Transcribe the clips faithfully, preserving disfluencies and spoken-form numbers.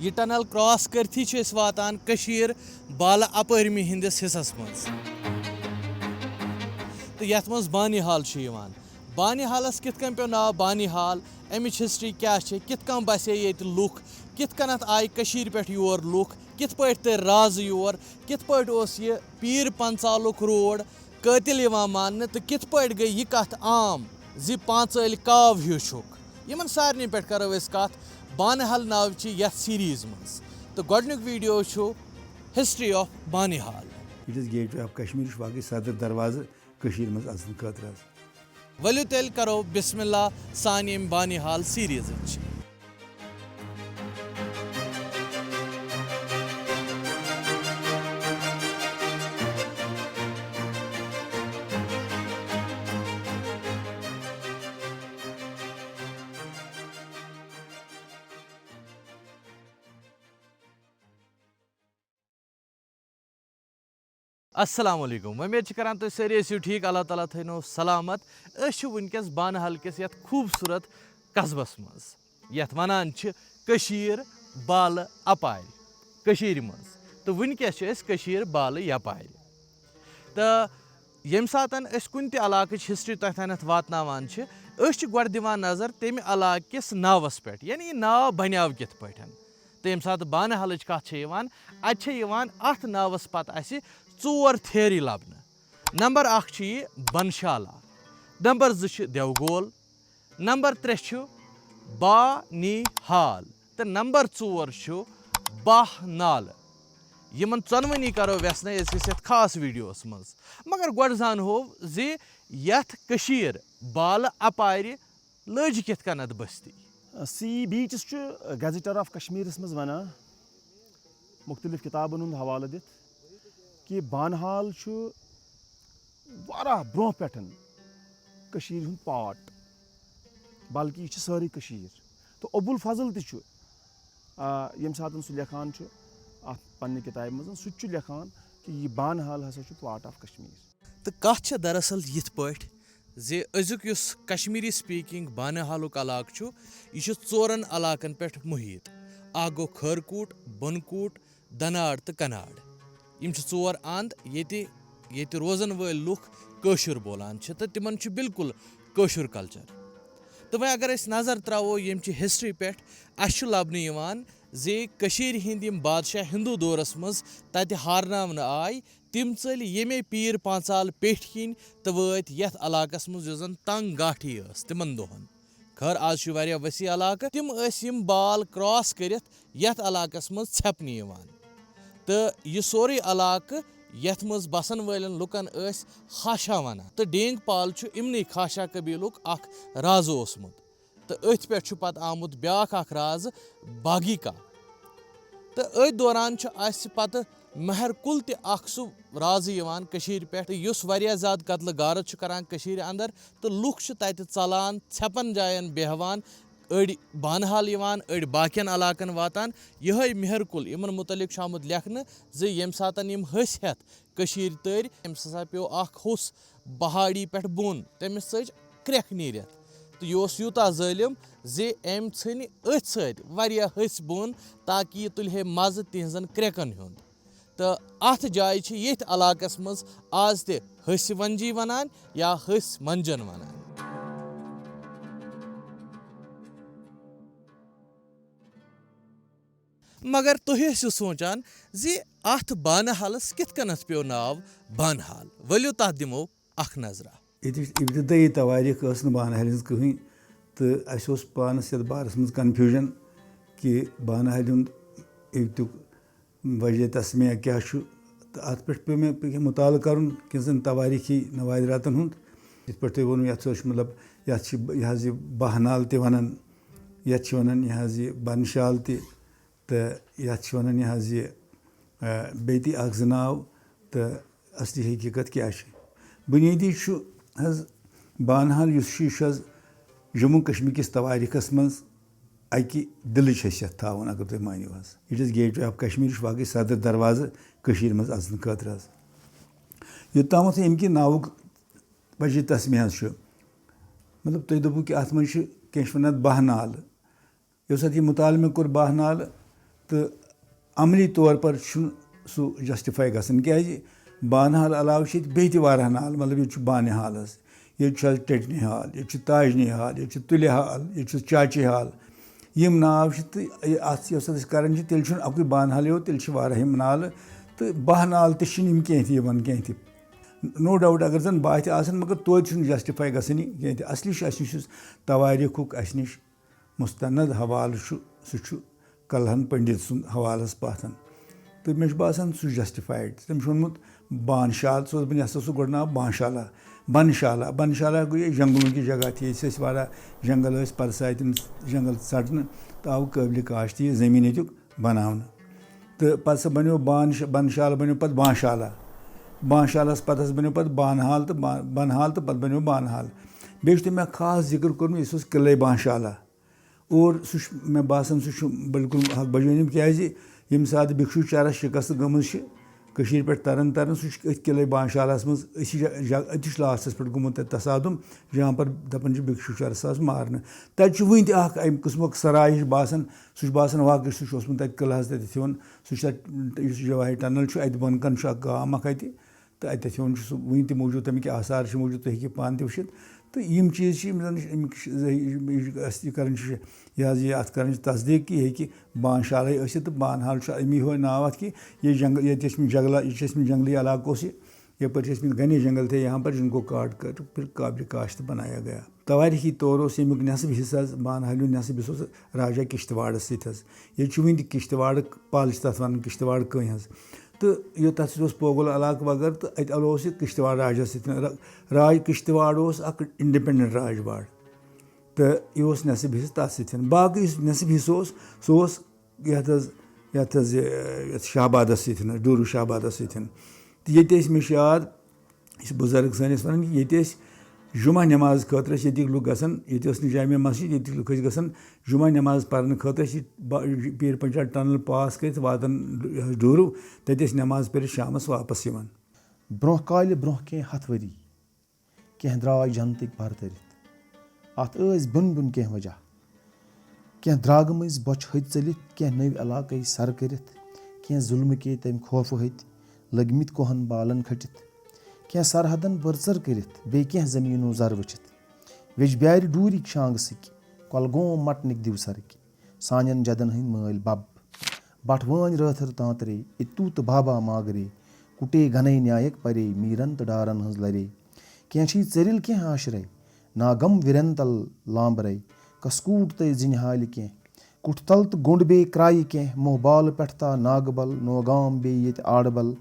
یہِ tunnel cross کٔرتھٕے چھِ أسۍ واتان کٔشیٖر بالہٕ اپٲرمہِ ہٕنٛدِس حصس منٛز، تہٕ یتھ منٛز بانِہال چھُ یِوان۔ بانِہالس کِتھ کٔنۍ پیوٚو ناو بانِہال؟ امِچ ہسٹری کیٛاہ چھِ؟ کِتھ کٔنۍ بسے ییٚتہِ لُکھ؟ کِتھ کٔنتھ آیہِ کٔشیٖرِ پٮ۪ٹھ یور لُکھ؟ کِتھ پٲٹھۍ تٔرۍ رازٕ یور؟ کِتھ پٲٹھۍ اوس یہِ پیٖر پنژالُک روڈ قٲتِل یِوان ماننہٕ؟ تہٕ کِتھ پٲٹھۍ گٔے یہِ کتھ عام زِ پانٛژٲلۍ کاو ہیوٗ چھُکھ؟ یِمن سارنٕے پٮ۪ٹھ کرو أسۍ کتھ بانہل ناوچہِ یتھ سیریز منٛز۔ تہٕ گۄڈنیُک ویڈیو چھُ history of Banihal. It is gateway of Kashmir، یہِ چھُ واقعی صدر دروازٕ کٔشیٖرِ منٛز اژنہٕ خٲطرٕ حظ۔ ؤلِو تیٚلہِ کرو بسم اللہ سانہِ امہِ بانہال سیریزٕچ۔ السلام علیکم، وۄمید چھِ کران تُہۍ سٲری ٲسِو ٹھیٖک، اللہ تعالیٰ تھٲینو سلامت۔ أسۍ چھِ وٕنکیٚس بانہل کِس یتھ خوٗبصوٗرت قصبس منٛز، یتھ ونان چھِ کٔشیٖر بالہٕ اپارِ، کٔشیٖرِ منٛز۔ تہٕ وٕنکیٚس چھِ أسۍ کٔشیٖر بالہٕ یپارِ۔ تہٕ ییٚمہِ ساتَن أسۍ کُنہِ تہِ علاقٕچ ہسٹری تۄہہِ تانٮ۪تھ واتناوان چھِ، أسۍ چھِ گۄڈٕ دِوان نظر تَمہِ علاقہٕ کِس ناوَس پٮ۪ٹھ، یعنی یہِ ناو بنیٛاو کِتھ پٲٹھۍ۔ تہٕ ییٚمہِ ساتہٕ بانہالٕچ کَتھ چھےٚ یِوان، اَتہِ چھےٚ یِوان اَتھ ناوَس پَتہٕ اَسہِ ژور تھیری لَبنہٕ۔ نمبر اَکھ چھُ یہِ بنشالا، نمبر زٕ چھُ دیوگول، نمبر ترٛےٚ چھُ بانِہال تہٕ نمبر ژور چھُ باہ نالہٕ۔ یِمن ژۄنوٕنی کرو ویژھنَے أزکِس یَتھ خاص ویڈیوَس منٛز۔ مگر گۄڈٕ زانہو زِ یَتھ کٔشیٖر بالہٕ اپارِ لٔج کِتھ کٔنَتھ بستی۔ سی ای بیچس چھُ گیزیٹر آف کشمیرس منٛز ونان، مختلف کتابن ہُنٛد حوالہٕ دِتھ، کہِ بانہال چھُ واریاہ برونٛہہ پٮ۪ٹھ کٔشیٖرِ ہُنٛد پارٹ، بلکہِ یہِ چھِ سٲرٕے کٔشیٖر۔ تہٕ ابوالفضل تہِ چھُ، آ، ییٚمہِ ساتہٕ سُہ لیکھان چھُ اتھ پننہِ کتابہِ منٛز، سُہ تہِ چھُ لیکھان کہِ یہِ بانہال ہسا چھُ پارٹ آف کشمیر۔ تہٕ کتھ چھےٚ دراصل یِتھ پٲٹھۍ زِ أزیُک یُس کشمیری سپیکنگ بانہالُک علاقہٕ چھُ، یہِ چھُ ژورن علاقن پٮ۪ٹھ محیط۔ اکھ گوٚو کھٲرکوٹ، بۄنکوٹ، دناڑ تہٕ کناڑ۔ یِم چھِ ژور اند ییٚتہِ، ییٚتہِ روزن وٲلۍ لُکھ کٲشُر بولان چھِ تہٕ تِمن چھُ بالکل کٲشُر کلچر۔ تہٕ وۄنۍ اگر أسۍ نظر تراوو ییٚمہِ چہِ ہسٹری پٮ۪ٹھ، اسہِ چھُ لبنہٕ یِوان زِ کٔشیٖرِ ہٕنٛدۍ یِم بادشاہ ہندو دورس منٛز تتہِ ہارناونہٕ آے، تِم ژٔلۍ ییٚمے پیٖر پانٛژال پیٚٹھۍ کِنۍ تہٕ وٲتۍ یتھ علاقس منٛز یُس زن تنگ گاٹھی ٲس تِمن دۄہن۔ خٲر، آز چھُ واریاہ وسیع علاقہٕ۔ تِم ٲسۍ یِم بال کراس کٔرِتھ یتھ علاقس منٛز ژھٮ۪پنہٕ یِوان۔ تہٕ یہِ سورُے علاقہٕ یتھ منٛز بسن وٲلٮ۪ن لُکن ٲسۍ خاشا ونان۔ تہٕ ڈینگ پال چھُ یِمنٕے خاشا قبیلُک اکھ رازٕ اوسمُت۔ تہٕ أتھۍ پٮ۪ٹھ چھُ پتہٕ آمُت بیٛاکھ اکھ رازٕ باگیکا۔ تہٕ أتھۍ دوران چھُ اسہِ پتہٕ مہر کُل تہِ اکھ سُہ رازٕ یِوان کٔشیٖرِ پٮ۪ٹھ، یُس واریاہ زیادٕ قتلہٕ غارت چھُ کران کٔشیٖرِ اندر، تہٕ لُکھ چھِ تتہِ ژلان، ژھٮ۪پن جاین بیہوان، أڑۍ بانہال یِوان، أڑۍ باقین علاقن واتان۔ یِہوٚے مہر کُل، یِمن مُتعلق چھُ آمُت لیکھنہٕ زِ ییٚمہِ ساتن یِم ۂسۍ ہٮ۪تھ کٔشیٖرِ تٔرۍ، أمِس ہسا پیوٚو اکھ ہوٚس پہاڑی پٮ۪ٹھ بۄن، تٔمِس ژٔج کرٛٮ۪کھ نیٖرِتھ۔ تہٕ یہِ اوس یوٗتاہ ظٲلِم زِ أمۍ ژھٕنۍ أتھۍ سۭتۍ واریاہ ۂسۍ بۄن، تاکہِ یہِ تُلہِ ہے مَزٕ تِہنٛزن کرٛٮ۪کن ہُنٛد۔ تہٕ اَتھ جایہِ چھِ ییٚتھۍ علاقس منٛز آز تہِ ۂسۍ ونجی ونان یا ۂسۍ منجن ونان۔ مگر تُہۍ ٲسِو سونٛچان زِ اَتھ بانہالس کِتھ کٔنتھ پیوٚو ناو بانہال؟ ؤلِو تَتھ دِمو اکھ نظرہ۔ ییٚتِچ ابتدٲیی توٲریٖخ ٲس نہٕ بانہالہِ ہٕنٛز کٕہٕنۍ، تہٕ اَسہِ اوس پانَس یَتھ بارَس منٛز کنفیوٗجن کہِ بانہالہِ ہُنٛد ابتدُک وجہ تسمیہ کیٛاہ چھُ، تہٕ اَتھ پٮ۪ٹھ پیوٚو مےٚ کینٛہہ مُطالعہٕ کَرُن کینٛژَن توٲریٖخی نوادراتَن ہُنٛد۔ یِتھ پٲٹھۍ تۄہہِ ووٚنوُ، یَتھ سۭتۍ چھُ مطلب، یَتھ چھِ، یہِ حظ یہِ باہ نال تہِ وَنان، یَتھ چھِ وَنان یہِ حظ یہِ بَنشال تہِ، تہٕ یَتھ چھِ وَنان یہِ حظ یہِ، آ، بیٚیہِ تہِ اَکھ زٕ ناو، تہٕ اَصلی حقیٖقت کیٛاہ چھِ؟ بُنیٲدی چھُ حظ بانہال یُس چھُ، یہِ چھُ حظ جموں کشمیر کِس توٲریٖخَس منٛز اَکہِ دِلٕچ حیثیت تھاوُن، اگر تُہۍ مٲنِو حظ۔ It is gateway of Kashmir، یہِ چھُ واقعی صدر دروازٕ کٔشیٖرِ منٛز اَژنہٕ خٲطرٕ حظ۔ یوٚت تامَتھ ییٚمہِ کہِ ناوُک وجہ تسمیہ حظ چھُ، مطلب، تُہۍ دوٚپوُ کہِ اَتھ منٛز چھِ کینٛہہ چھِ وَنان اَتھ باہ نالہٕ۔ ییٚمہِ ساتہٕ یہِ مُطالعہٕ مےٚ کوٚر باہ نالہٕ، تہٕ عملی طور پر چھُنہٕ سُہ جسٹِفاے گژھان، کیازِ بانہال علاوٕ چھِ ییٚتہِ بیٚیہِ تہِ واریاہ نالہٕ، مطلب، ییٚتہِ چھُ بانہال حظ، ییٚتہِ چھُ حظ ٹٹنی ہال، ییٚتہِ چھُ تاجنی ہال، ییٚتہِ چھُ تُلہِ ہال، ییٚتہِ چھُ چاچی ہال۔ یِم ناو چھِ، تہٕ یہِ اَتھ یۄس أسۍ کران چھِ، تیٚلہِ چھُنہٕ اَکُے بانہال یوت، تیٚلہِ چھِ واریاہ یِم نالہٕ، تہٕ باہ نالہٕ تہِ چھِنہٕ یِم کینٛہہ تہِ یِوان کینٛہہ تہِ۔ نو ڈاوُٹ، اگر زن باہ تہِ آسن، مگر توتہِ چھُنہٕ جسٹِفاے گژھان یہِ کینٛہہ تہِ۔ اصلی چھُ اَسہِ نِش یُس توٲریٖخُک اَسہِ نِش مستند حوالہٕ چھُ، سُہ چھُ کلہن پنڈت سُنٛد حوالس پتھ۔ تہٕ مےٚ چھُ باسان سُہ چھُ جسٹِفایڈ۔ تٔمۍ چھُ ووٚنمُت بانشال، سُہ اوس، بہٕ نِسا سُہ گۄڈٕ ناو بانشالا۔ بنشالا، بنشالا گوٚو یہِ جنگلُک یہِ جگہ تہِ، ییٚتہِ چھِ أسۍ واریاہ جنگل ٲسۍ، پتہٕ ژاے تِم جنگل ژٹنہٕ تہٕ آو قٲبلِ کاشت یہِ زٔمیٖن ییٚتیُک بناونہٕ۔ تہٕ پتہٕ سُہ بنیو بانش-، بنشال بنیو پتہٕ بانشالا۔ بانشالس پتہٕ حظ بنیو پتہٕ بانہال تہٕ با-، بنہال تہٕ پتہٕ بنیو بانہال۔ بیٚیہِ چھُ تٔمۍ مےٚ خاص ذِکر کوٚرمُت، یُس اوس قلعے بانشالا۔ اور سُہ چھُ، مےٚ باسان، سُہ چھُ بالکل حق بجٲنِم، کیازِ ییٚمہِ ساتہٕ بھکشو چارس شکست گٔمٕژ چھِ کٔشیٖرِ پٮ۪ٹھ تران تران، سُہ چھُ أتھۍ قلعے بانشالس منٛز، أتھی جا-، جا-، أتھی چھُ لاسٹس پٮ۪ٹھ گوٚمُت تتہِ تصادم، جہاں پر دپان چھِ بھکشو چارس آس مارنہٕ۔ تتہِ چھُ وُنہِ تہِ اکھ امہِ قٕسمُک سراے ہِش باسان، سُہ چھُ باسان واقعی سُہ چھُ اوسمُت تتہِ قلعس تتہِ تھیوٚن، سُہ چھُ تتہِ، یُس جوٲہِر ٹنل چھُ، اتہِ بۄن کن چھُ اکھ گام اکھ اتہِ، تہٕ اَتٮ۪تھ ہیوٚن چھُ سُہ وٕنہِ تہِ موٗجوٗد، تَمِکۍ آثار چھِ موٗجوٗد، تُہۍ ہیٚکِو پانہٕ تہِ وٕچھِتھ۔ تہٕ یِم چیٖز چھِ یِم زَن چھِ اَمِکۍ چھِ زِ-، یِم، یہِ چھُ اَسہِ یہِ کَرٕنۍ چھِ، یہِ حظ یہِ اَتھ کَرٕنۍ چھِ تصدیٖق کہِ یہِ ہیٚکہِ بانشالٕے ٲسِتھ، تہٕ بانہال چھُ اَمی ہیوٚے ناو اَتھ کہِ یہِ جنٛگل، ییٚتہِ ٲسۍ یِم جنٛگلہ، یہِ چھِ ٲسۍ یِم جنٛگلی علاقہٕ اوس یہِ، یَپٲرۍ چھِ ٲسۍ مٕتۍ گھنے جنٛگل تھے، یہاں پر جن کو کاٹ کر پھر قابلِ کاشت بنایا گیا۔ توٲریٖخی طور اوس ییٚمیُک نٮ۪صٕف حِصہٕ حظ، بانہالیُن نٮ۪صٕف حِصہٕ اوس راجا کشتواڑس سۭتۍ حظ۔ ییٚتہِ چھُ وٕنہِ تہِ کشتواڑ پل چھِ تَتھ وَنان، کشتواڑ کٔنۍ حظ۔ تہٕ یوٚت تَتھ سۭتۍ اوس پوگل علاقہٕ وغٲرٕ، تہٕ اَتہِ اَلہٕ اوس یہِ کشتواڑ راجَس سۭتۍ۔ را-، راج کشتواڑ اوس اَکھ independent راجواڑ۔ تہٕ یہِ اوس نٮ۪صٕف حِصہٕ تَتھ سۭتۍ۔ باقٕے یُس نٮ۪صٕف حِصہٕ اوس، سُہ اوس یَتھ حظ، یَتھ حظ، یہِ، یَتھ شاہ آبادَس سۭتۍ حظ، ڈوٗرو شاہ آبادَس سۭتۍ۔ تہٕ ییٚتہِ ٲسۍ، مےٚ چھُ یاد، یہِ چھِ بُزرگ سٲنۍ ٲسۍ وَنان کہِ ییٚتہِ ٲسۍ جمعہ نٮ۪ماز خٲطرٕ ٲسۍ ییٚتِکۍ لُکھ گژھان، ییٚتہِ ٲس نہٕ جامع مسجد، ییٚتِکۍ لُکھ ٲسۍ گژھان جمعہ نٮ۪ماز پَرنہٕ خٲطرٕ، ٲسۍ یہِ با-، پیٖر پنٛچال ٹنل پاس کٔرِتھ واتان ڈوٗرو، تَتہِ ٲسۍ نٮ۪ماز پٔرِتھ شامَس واپَس یِوان۔ برٛونٛہہ کالہِ، برٛونٛہہ کینٛہہ ہَتھ ؤری، کینٛہہ درٛاے جنتٕکۍ بَرتٔرِتھ۔ اَتھ ٲسۍ بیوٚن بیوٚن کینٛہہ وجہ۔ کینٛہہ درٛاگہٕ مٔنٛزۍ بۄچھِ ۂتۍ ژٔلِتھ، کینٛہہ نٔوۍ علاقَے سَر کٔرِتھ، کینٛہہ ظُلمہٕ کے تَمہِ خوفہٕ ۂتۍ لٔگمٕتۍ کوہَن بالَن کھٔٹِتھ، کینٛہہ سرحدَن بٔرژَر کٔرِتھ، بیٚیہِ کینٛہہ زٔمیٖنو زَر وٕچھِتھ۔ ویٚجہِ بیٛارِ ڈوٗرِکۍ شانٛگہٕ سٕکۍ، کۄلگوم مَٹنٕکۍ دِوسَرٕکۍ، سانٮ۪ن جَدَن ہٕنٛدۍ مٲلۍ بَب۔ بَٹھ وٲنۍ رٲتھٕر تانٛترے، اِتوٗ تہٕ بابا ماگرے، کُٹے گھنے نیایک پرے، میٖرَن تہٕ ڈارَن ہٕنٛز لَرے۔ کینٛہہ چھِی ژٔرِل، کینٛہہ آشرے، ناگم وِرٮ۪ن تل لامبرے، کسکوٗٹ تہٕ زِنہِ ہالہِ کینٛہہ، کُٹھ تل تہٕ گوٚنٛڈ بیٚیہِ کرایہِ کینٛہہ، موہ بالہٕ پٮ۪ٹھ تا ناگہٕ بل، نوگام بیٚیہِ ییٚتہِ آڈٕ بل،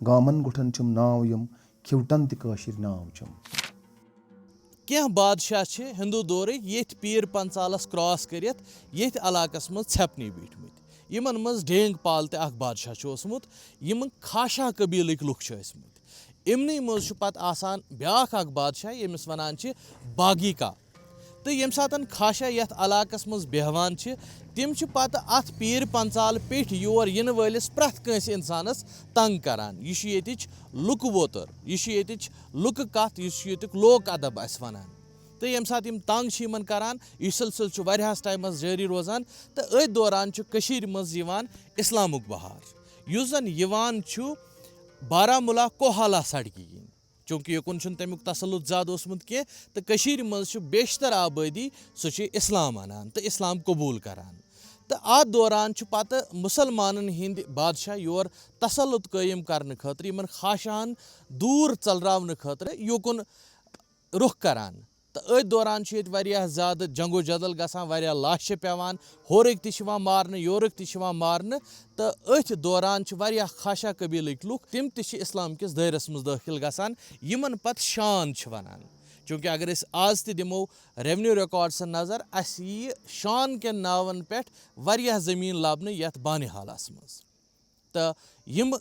گامن گُٹھن چھِم ناو یِم، کھِوٹن تہِ کٲشِرۍ ناو چھِم۔ کینٛہہ بادشاہ چھِ ہندو دورٕکۍ ییٚتھۍ پیٖر پنٛژالس کراس کٔرِتھ ییٚتھۍ علاقس منٛز ژھٮ۪پنٕے بیٖٹھمٕتۍ۔ یِمن منٛز ڈینگ پال تہِ اکھ بادشاہ چھُ اوسمُت، یِم خاشا قبیٖلٕکۍ لُکھ چھِ ٲسمٕتۍ۔ یِمنٕے منٛز چھُ پتہٕ آسان بیٛاکھ اکھ بادشاہ، ییٚمِس ونان چھِ باگیکا۔ تہٕ ییٚمہِ ساتَن خاشا یَتھ علاقَس منٛز بیٚہوان چھِ، تِم چھِ پتہٕ اَتھ پیٖر پنٛژال پیٚٹھۍ یور یِنہٕ وٲلِس پرٛٮ۪تھ کٲنٛسہِ اِنسانَس تنٛگ کران۔ یہِ چھُ ییٚتِچ لُکہٕ ووتُر، یہِ چھُ ییٚتِچ لُکہٕ کَتھ، یہِ چھُ ییٚتیُک لوک ادب اَسہِ وَنان۔ تہٕ ییٚمہِ ساتہٕ یِم تنٛگ چھِ یِمَن کران، یہِ سلسلہٕ چھُ واریاہَس ٹایمَس جٲری روزان، تہٕ أتھۍ دوران چھُ کٔشیٖرِ منٛز یِوان اِسلامُک بہار، یُس زَن یِوان چھُ بارہمولہ کوہالا سڑکہِ کِنۍ۔ چوٗنٛکہِ یوکُن چھُنہٕ تَمیُک تسلط زیادٕ اوسمُت کینٛہہ، تہٕ کٔشیٖرِ منٛز چھُ بیشتر آبٲدی، سُہ چھُ اِسلام اَنان تہٕ اِسلام قبوٗل کران۔ تہٕ اَتھ دوران چھُ پتہٕ مُسلمانَن ہٕنٛدۍ بادشاہ یور تسلط قٲیِم کرنہٕ خٲطرٕ، یِمَن خاشاہَن دوٗر ژٔلراونہٕ خٲطرٕ یوکُن رُخ کران۔ تہٕ أتھۍ دوران چھُ ییٚتہِ واریاہ زیادٕ جنگ و جدل گژھان، واریاہ لاشہِ پٮ۪وان، ہورٕکۍ تہِ چھِ یِوان مارنہٕ، یورٕکۍ تہِ چھِ یِوان مارنہٕ۔ تہٕ أتھۍ دوران چھِ واریاہ خاشا قبیٖلٕکۍ لُکھ، تِم تہِ چھِ اِسلام کِس دٲیرَس منٛز دٲخِل گژھان، یِمَن پَتہٕ شان چھِ وَنان۔ چوٗنٛکہِ اگر أسۍ آز تہِ دِمو ریونیو ریکارڈسَن نظر، اَسہِ یِیہِ شان کٮ۪ن ناوَن پٮ۪ٹھ واریاہ زٔمیٖن لَبنہٕ یَتھ بانِہالَس منٛز۔ تہٕ یِم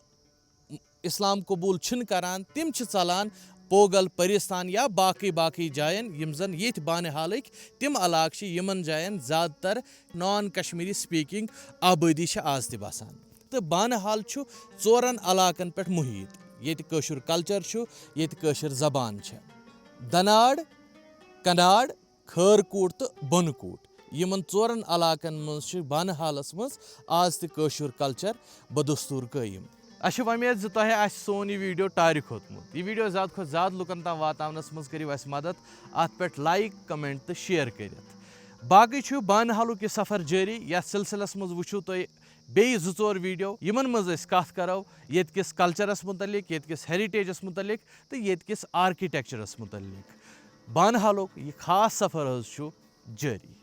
اِسلام قبوٗل چھِنہٕ کران، تِم چھِ ژَلان پوگل، پٔرِستان یا باقٕے باقٕے جایَن، یِم زَن ییٚتھۍ بانِہالٕکۍ تِم علاقہٕ چھِ، یِمَن جایَن زیادٕ تر نان کشمیٖری سپیٖکنگ آبٲدی چھِ آز تہِ بسان۔ تہٕ بانِہال چھُ ژورَن علاقَن پٮ۪ٹھ محیط، ییٚتہِ کٲشُر کلچر چھُ، ییٚتہِ کٲشِر زبان چھےٚ۔ دناڑ، کناڑ، خٲرکوٹ تہٕ بۄنہٕ کوٹ۔ یِمن ژورن علاقن منٛز چھِ بانہالس منٛز آز تہِ کٲشُر culture بدستور قٲیِم۔ اسہِ چھِ وۄمید زِ تۄہہِ آسہِ سون یہِ video ٹارِ کھوٚتمُت۔ یہِ video زیادٕ کھۄتہٕ زیادٕ لُکن تام واتناونس منٛز کٔرِو اسہِ مدد اتھ پٮ۪ٹھ like، comment تہٕ share کٔرِتھ۔ باقٕے چھُ بانہالُک یہِ سفر جٲری۔ یتھ سلسلس منٛز وٕچھِو تُہۍ بیٚیہِ زٕ ژور video، یِمن منٛز أسۍ کتھ کرو ییٚتہِ کِس cultureس متعلق، ییٚتہِ کِس heritageس متعلق تہٕ ییٚتہِ کِس architectureس متعلق۔ بانہالُک یہِ خاص سفر حظ چھُ جٲری۔